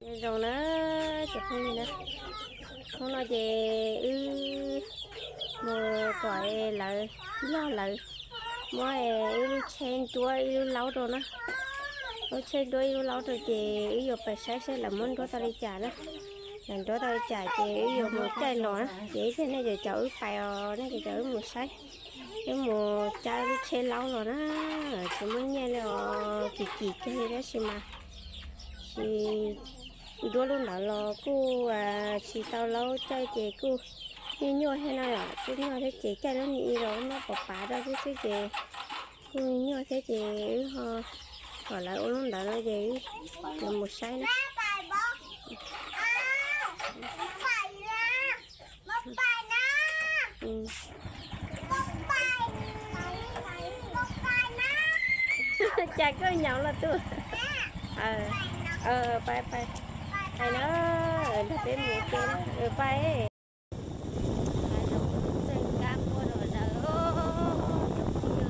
Nyob zoo na, cov phooj ywg na, hnub no ces wb mus kom lawv log lawv muab ib lub tsheb nruab ib lub laub rau na. Lub tsheb nruab ib lub laub rau ces wb yuav pais saib saib lawv muab nruab tau li cas na. Lawv nruab tau li cas ces wb yuav mus caij los na, ces ib pliag nej yuav caum wb pais os, nej yuav caum wb mus saib. Wb mus caij lub tsheb laub los na, tsis muaj nyiaj li os, kim kim kiag li tab sis mas tsis nruab lub ntawd los kuj tsis tau laub caij ces kuj nyuaj nyuaj thiab no yom, kuj nyuaj thiab ces caij lub me ib los muab pov pav rau xwb xwb ces kuj nyuaj thiab ces wb ho kom lawv ua lub ntawd no ces wb yuav mus saib na. Cas koj nyaum los tuaj. Pais, pais, pais na, nrog peb mus ua ke na, pais. Txawj kab quaj rau daws, cov phooj ywg,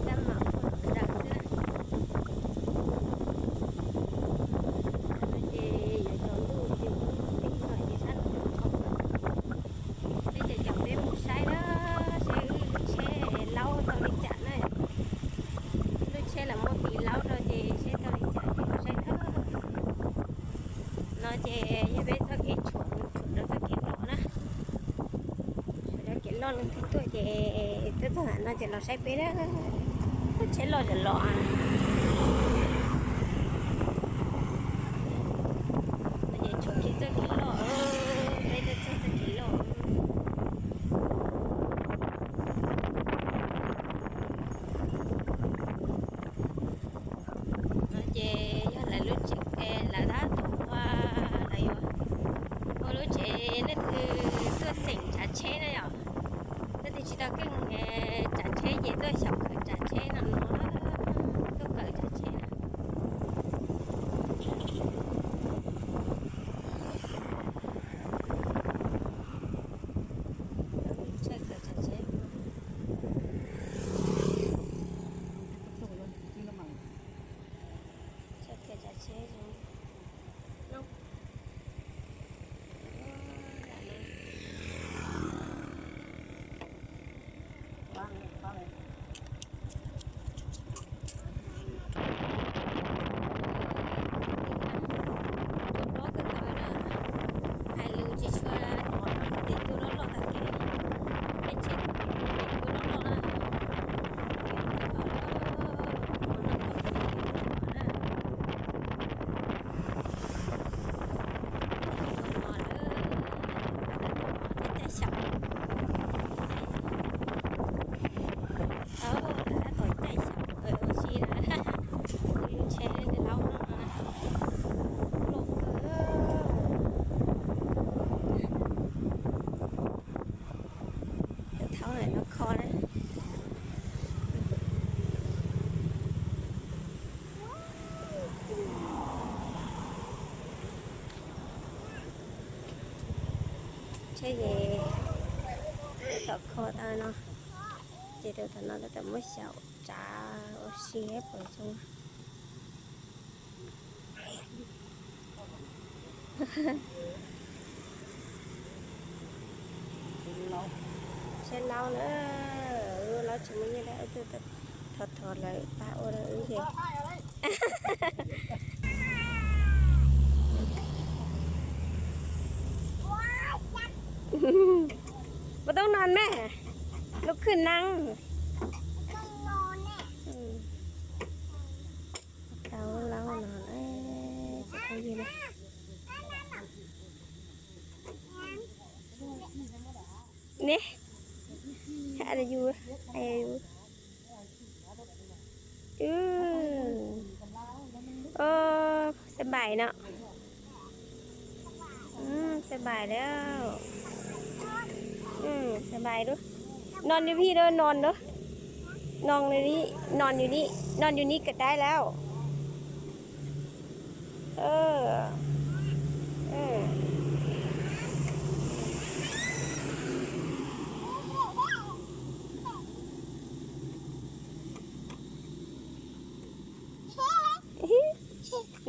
kab mam quaj rau daws xwb na. Ces yuav tsaus ntuj ces mus tig no ces sab no tseem tshau. Peb ces caum peb mus saib na, seb lub tsheb laub tau li cas na. Lub tsheb lawv muab tis laub rau ces seb tau li cas ces mus saib na. No ces yog peb txoj kev tshuam, tshuam rau txoj kev loj na. Tshuam rau kev loj, leej twg tuaj ces tuaj txog ntawm no ces los saib peb na. Lub tsheb loj zam los. No ces tshuam kiag txoj kev loj, peb tuaj txog txoj kev loj. No ces yog lawv lub tsev, lawv tab tom ua, lawv yuav ua lub tsev, leej twg tuaj xeem tsav tsheb na yom. Leej twg tsis tau keej tsav tsheb ces tuaj xyaum kawm tsav tsheb no no, tuaj kawm tsav tsheb na. Tshawb kawm tsav tsheb. Tshawb kawm tsav tsheb zoo. Hais lus tsis tshua hnov no ces tuaj loj loj tag kev, peb tsheb tag kev ces tuaj loj loj na. Tab tom caij xyaum ua si na, lub tsheb laub no loj kawg. Thaub no kho na. Tsheb ces tab tom kho tau no, ces rau tom no tab tom muab xyaum tsav ua si pom zoo. Tsheb laub na, wb laub tsis muaj nyiaj dab, wb tuaj thov thov lawv pab ua rau wb ces. Puas tau no me, lub khwj neeb. Tau laub no, tsis tau yig na. Ne, ha yus, ha yus. Sab npais no. Sab npais lawm. Sab npais lawm. Non rau vij lawm, non lawm. Non li, non yus li, non yus li kawm dai lawm.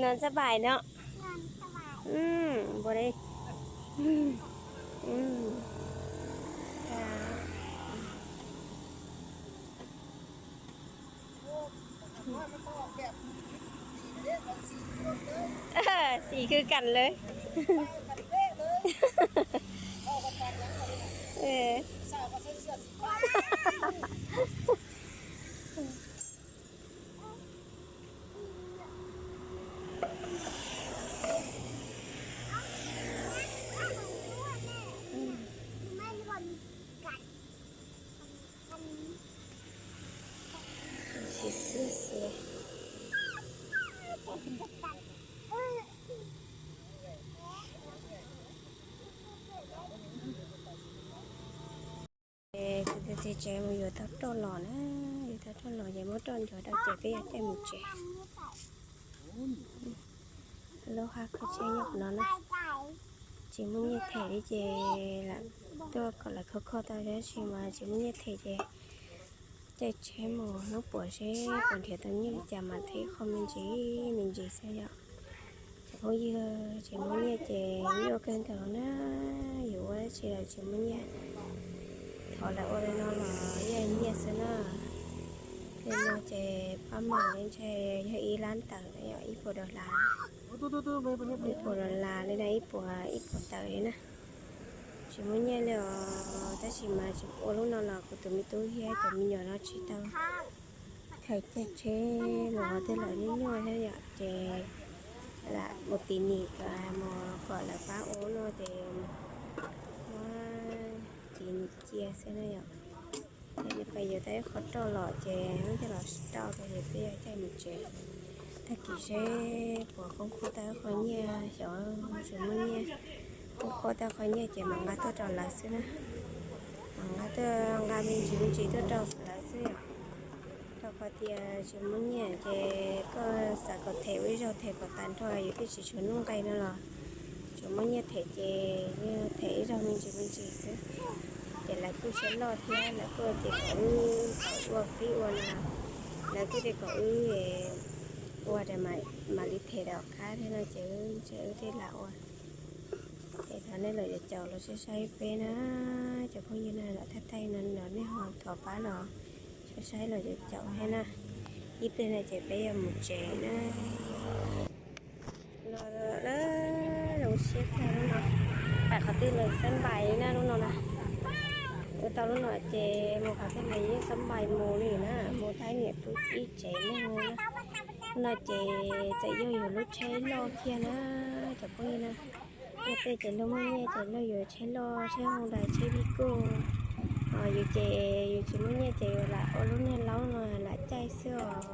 นอนสบายเนาะ อืมบ่ได้ อืม เออ สีคือกันเลย เออ Ces xwb xwb. Ces kuv tus txiv tsev mus yuav tau roj los na, yuav tau roj los ces muab roj ncov rau ces peb yuav caij mus tsev. Lub hab kho tsheb nyob no na, tsis muaj nyiaj them li ces lam tuaj kom lawv kho kho tau, tab sis mas tsis muaj nyiaj them ces caij tsheb mus hnub puas seb puas nrhiav tau nyiaj li cas mas them ib qho me ntsis me ntsis xwb yom. Cov phooj ywg, tsis muaj nyiaj ces nyuaj kawg nkaus na, yuav ua dab tsi los tsis muaj nyiaj. Thov lawv ua li no los yeej nyiaj xwb na. Li no ces pab mam li ntshe yog ib lab ntawd na yom, ib puas dollar, ib puas dollar li na, ib puas, ib puas tawm li na. Tsis muaj nyiaj li os, tab sis mas tsis ua lub no los kuv tus me tub thiab cov me nyuam no tsis tau khaws caij tsheb mus qhov twg los nyuaj nyuaj thiab yom, ces lam mus tiv nim kom, mus kom lawv pab ua lub no ces muab tiv nim cia xwb na yom. Ces nws pais yuav tau ib qho roj los ces muab coj los rau ces peb yuav caij mus tsev. Tag kis seb puas khoob khuab tau ib qho nyiaj, xyov tsis muaj nyiaj, khoob khuab tau qho nyiaj ces mam nqa tuaj rau lawv xwb na. Mam nqa tuaj, nqa me ntsis me ntsis tuaj rau lawv xwb yom. Rau qhov tias tsis muaj nyiaj ces koj xav kom them ua ib zaug them kom tas nrho yus twb tsis tshuav nuj nqi no los, tsuas muaj nyiaj them ces yeej them ib zaug me ntsis me ntsis xwb. Ces lawv kuj siab loj thiab lawv kuj tias kom wb ua qhib ua no, lawv kuj tias kom wb ua rau mam li them rov qab thiab no ces wb thiaj lam ua. Es thov nej los caum los saib saib peb na, cov phooj ywg na, los thaij thaij no los nej ho thov pab los saib saib los caum caum thiab na. Ib pliag no ces peb yuav mus tsev na. Los na, zoo siab kawg lub no. Pais qhov twg los xab npais li na lub no na. Ua tau lub no ces mus qhov twg los yeej xab npais mus li na, mus thaij niam tub ib tsev neeg li na. Lub no ces txawm yog yus lub tsheb loj kiag na, cov phooj ywg na. Luag tej ces luag muaj nyiaj ces luag yuav tsheb loj, tsheb Honda, tsheb Vigo. Yus ces yus tsis muaj nyiaj ces yus lam ua lub niag laub no lam caij xwb os.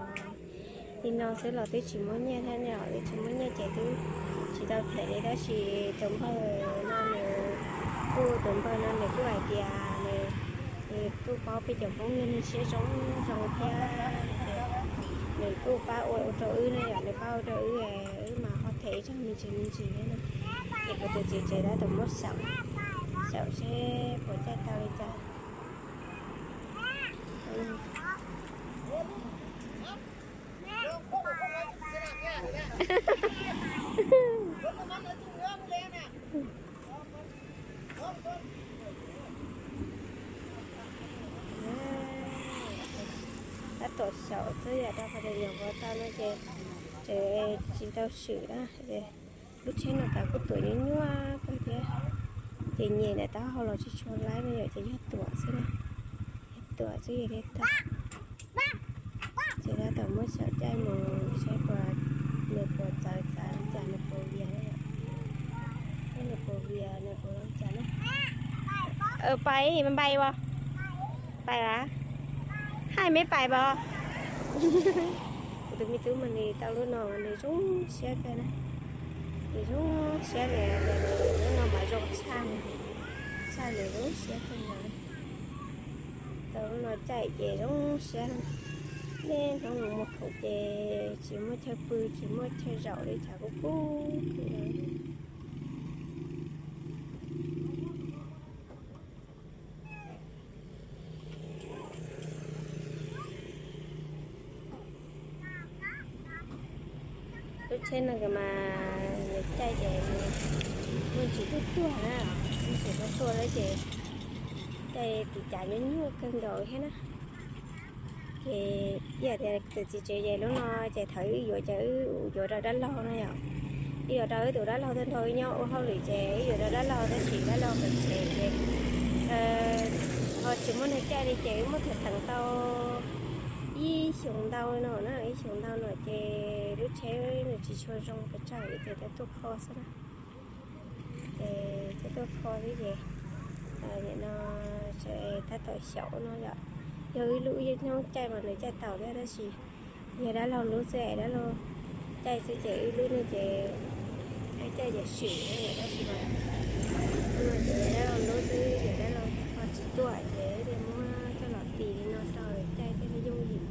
Li no xwb los twb tsis muaj nyiaj thiab os, twb tsis muaj nyiaj ces twb tsis tau them li, tab sis tus npawg no nws kuj, tus npawg no nws kuj hais tias nws kuj paub peb cov Hmoob neeg siab zoo zoo thiab, nws kuj pab ua rau wb na yom, nws pab ua rau wb, wb mas ho them ib zaug me ntsis me ntsis thiab na. Ces kuv tus txiv tsev tab tom muab xyaum, xyaum seb puas caij tau li cas. Tab tom xyaum xwb yom, rau qhov tias nyuam qhuav tau no ces tseem tsis tau swm na. Lub tsheb no kav kuj tuam nyuaj nyuaj kawg thiab, ces nyem ntawm taub hau los tsis tshua laib no yom, ces yog tuam xwb na, yog tuam xwb yog thiaj tau. Ces tab tom muab xyaum caij mus saib puas, nws puas txawv txav li cas, nws puas vias na yom, saib nws puas vias nws puas zoo li cas na. Pais, pais as, pais as, hais me pais as. Kuv tus me tub mas nws tau lub no nws zoo siab kawg na, nws zoo siab li, lub no mas zoo tshaj, tshaj nws lub siab kawg nkaus li. Tau lub no caij ces zoo siab. Nej hnub mus khoom ces tsis muaj chaw pw tsis muaj chaw zaum li, tshav kub kub. Lub Tsheb no mas nws caij ces muaj ntsis tuaj tuaj na, muaj ntsis tuaj tuaj na ces caij tiv cav nyuaj nyuaj kawg nkaus thiab na. Ces ib yam tias tus txiv tsev ces lub no ces thaum wb yuav ces wb yuav rau dab laug no yom. Wb yuav rau wb tus dab laug tuaj nrog wb nyob ua hauj lwm ces wb yuav rau dab laug tab sis dab laug pem tsev ces ho tsis muaj neeg caij li ces wb muab tham teev tau ib xyoos ntau no na, ib xyoos ntau no ces lub tsheb nws tsis tshua zoo pes tsawg ces tau tuaj kho xwb na. Ces tau tuaj kho xwb ces nim no tab tom xyaum no yom. Yog wb lub ib nyoob caij mas nws caij tau thiab tab sis yog dab laug lub xwb es dab laug caij xwb ces wb lub no ces caij ces swm tab sis mas no ces dab laug lub xwb ces dab laug ho tsis tuaj ces wb thiaj muab coj los tis li no rau caij thiaj li yooj yim.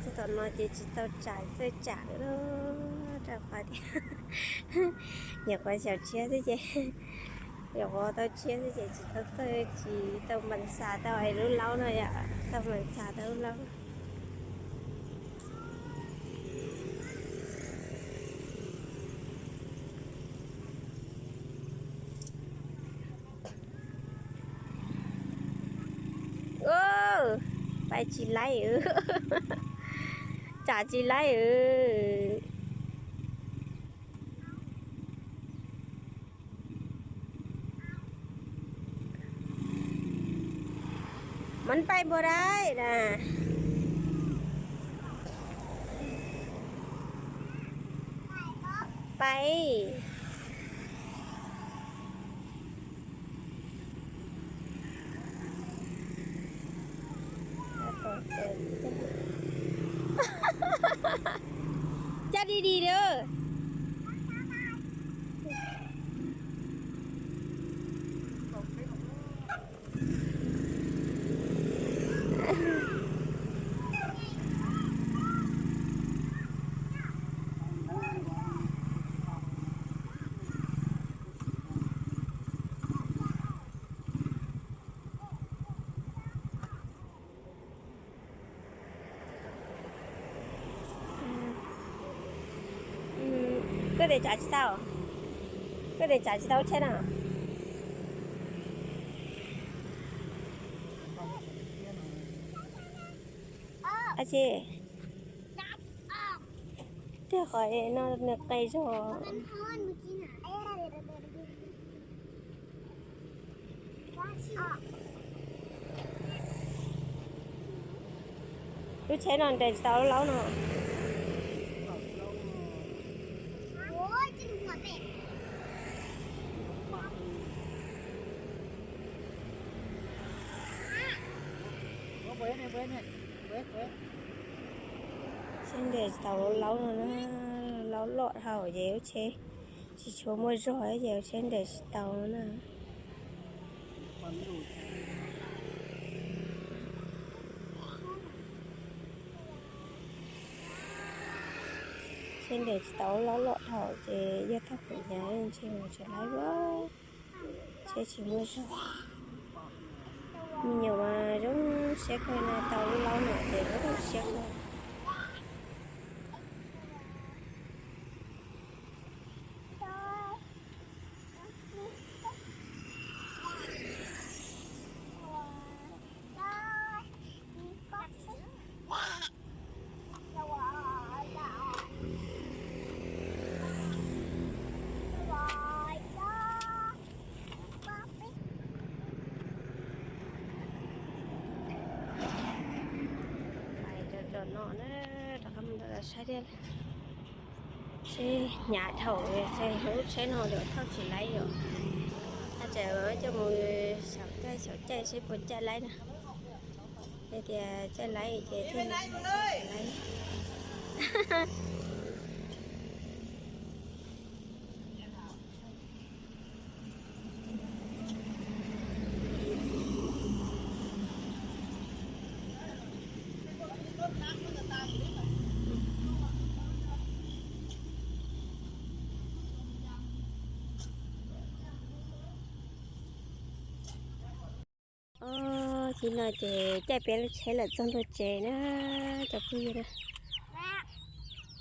Txog tom no ces tsis tau tsam txawj tsam lawm rau qhov tias nyuam qhuav xyaum tshiab xwb ces, nyuam qhuav tau tshiab xwb ces tsis tau txawj, tsis tau npaj xav tau es lub laub no yom, tau npaj xav tau lub laub. Pais tsis laib, tsam tsis laib. Mov pais npua dai na. Pais. Cab di di lawm. Koj tias tsam tsis tau, koj tias tsam tsis tau tsheb no. Ab tsi, tiag qhov no nws qis zog. Lub tsheb no nres tsis tau lub laub no. Tsheb nres tsis tau lub laub no na, laub loj dhau ces lub tsheb tsis tshua muaj zog ces lub tsheb nres tsis tau na. Tsheb nres tsis tau laub loj dhau ces yog thaum kuv hnyav ntshe mus tsis laib, tsheb tsis muaj zog. Me nyuam mas zoo siab kawg no tau lub laub no ces zoo siab kawg. Pais rau tom no na, rov qab mus nram saib thiab. Tsheb hnyav dhau, lub tsheb no lawm thauj tsis laib yom. Tab sis coj mus xyaum caij xyaum caij seb puas caij laib na. Yog tias caij laib ces thiaj li laib. Tib no ces caij peb lub tsheb lawm txog ntua tsev na, cov phooj ywg na.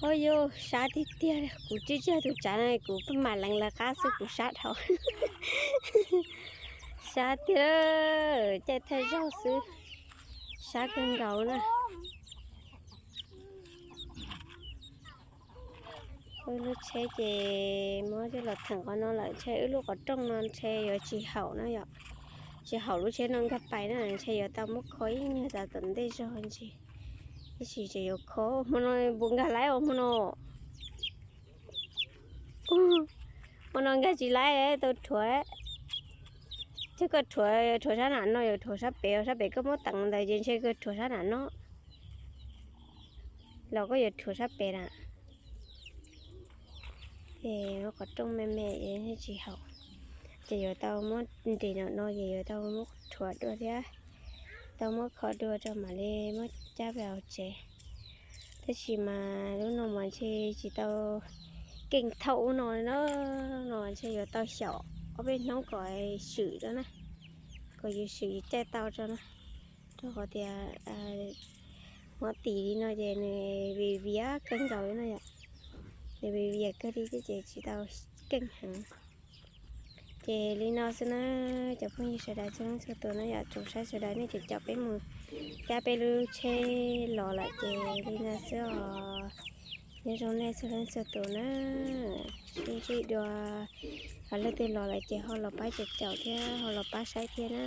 Ua yuj, sab tiag tiag li, kuv tsis tsis yog tus tsav no, kuv pheej mam lees lawv qab xwb, kuv sab dhau. Sab tiag, caij thawj zaug xwb, sab kawg nkaus na. Wb lub tsheb ces muab coj los theem qhov no lawm, ntshe wb lub qhov rooj no ntshe yuav tsis haum na yom. Tsis haum lub tsheb no nkag pais na, ntshe yuav tau muab kho ib nyuag tas tom ntej zog ntsis. Tab sis tseem yuav kho, hmo no puas nkag laib os hmo no? Hmo no nkag tsis laib, tau rhuav. Thiab koj rhuav, rhuav sab nam no, yuav rhuav sab pem, sab pem koj muab teev ntawd ces ntshe koj rhuav sab nam no los koj yuav rhuav sab pem na. Ces qhov rooj me me es tsis haum, ces yuav tau muab nres no no ces yuav tau muab rhuav dua thiab, tau muab kho dua rau mam li muab cab pais hauv tsev. Tab sis mas lub no mas ntshe tsis tau keej thaum ub no li na, no ntshe yuav tau xyaum ob peb hnub kom swm rau na, kom yus swm yus caij tau rau na, rau qhov tias hmoov tim li no ces nws vias vias kawg nkaus li no yom, nws vias vias kawg li thiab ces tsis tau keej heev. Ces li no xwb na, cov phooj ywg sawv daws txhua leej txhua tus na yom, tsoom saib sawv daws nej tseem caum peb mus cab peb lub tsheb los lawm ces li no xwb os. Nyob zoo nej txhua leej txhua tus na, sib ntsib dua, leej twg los lawm ces ho los pab caum caum thiab ho los pab saib thiab na.